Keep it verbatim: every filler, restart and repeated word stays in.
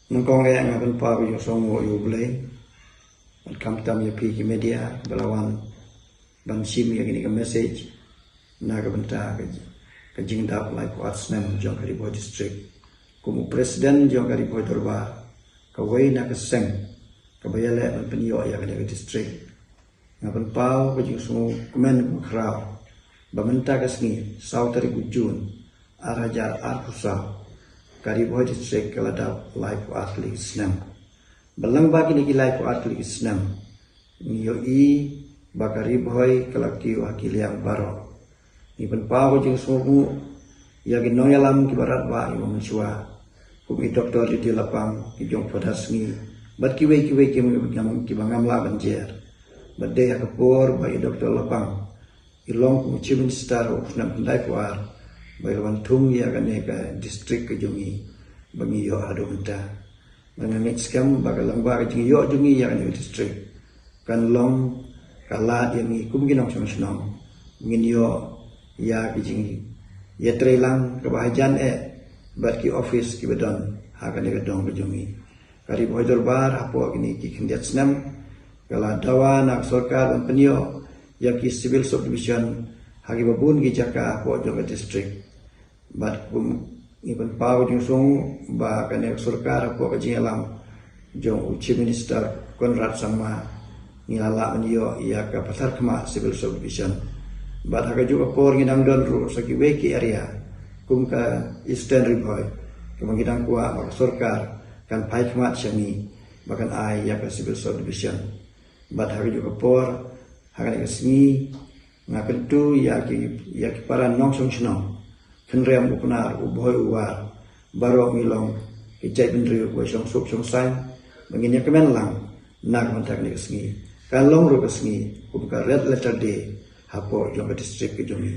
Nyngkong eh nga pynpaw ka jingsngewnguh ïa U Blei, bad khamtam ïa phi ki media ba la wan ban shim ïa kane ka message na ka bynta ka jingdap laiphew ar snem jong ka Ri Bhoi District. Kum u President jong ka Ri Bhoi Dorbar, kawei na ka seng kaba ïaleh ban pynïoh ïa kane ka district, nga pynpaw ka jingsngewkmen kaba khraw ba mynta ka sngi, saw tarik u Jun, ar hajar arphew saw, ka Ri Bhoi District ka la dap laiphew ar tylli ki snem. Ba lyngba kine ki laiphew ar tylli ki snem, ngi ïohi ba ka Ri Bhoi ka la kiew ha ki liang baroh. Ngi pynpaw ka jingsngewbha ïa ki nongïalam kiba radbah kiba mynshuwa, kum i Doktor Lydia Lapang, ki jong Father Sngi, bad kiwei kiwei ki, ki, kiba ngam lah ban jer. Bad dei ha ka por ba i Doktor Lapang i long kum u Chief Minister u snem khyndai phew ar, ba i la wan thung ïa kane ka district ka jong ngi ba ngi ïoh haduh mynta. Bad nga ngeit skhem ba ka lyngba ka jingïoh jong ngi ïa kane ka district kan long ka lad ïa ngi kum ki nongshong shnong, ngin ïoh ïa ki jingïatreilang kaba hajan eh bad ki office kiba don ha kane ka dong ka jong ngi. Ka Ri Bhoi Dorbar hapoh kine ki khyndiat snem ka la dawa na ka sorkar ban pynïoh ïa ki civil subdivision ha kiba bun ki jaka hapoh jong ka district. Bad kum ngi pynpaw jingsngew ba kane ka sorkar hapoh ka jingïalam jong u Chief Minister Conrad Sangma, ngi la lah ban ïoh ïa ka Patharkhmah Civil Subdivision. Bad ha kajuh ka por ngi dang don ruh sa kiwei ki area kum ka Eastern Ri Bhoi, kaba ngi dang kwah ba ka sorkar kan phai khmat sha ngi ba kan ai ïa ka Civil Subdivision. Bad ha kajuh ka por, ha kane ka sngi, nga kyntu ïa ki, ïa ki para nongshong shnong, Kynrem u Pnar, u Bhoi u War, baroh ngi long ki jaitbynriew kiba shong suk shong saiñ ba ngin ïakmen lang na ka bynta kane ka sngi. Kan long ruh ka sngi kum ka Red Letter Day hapoh jong ka district ka jong ngi.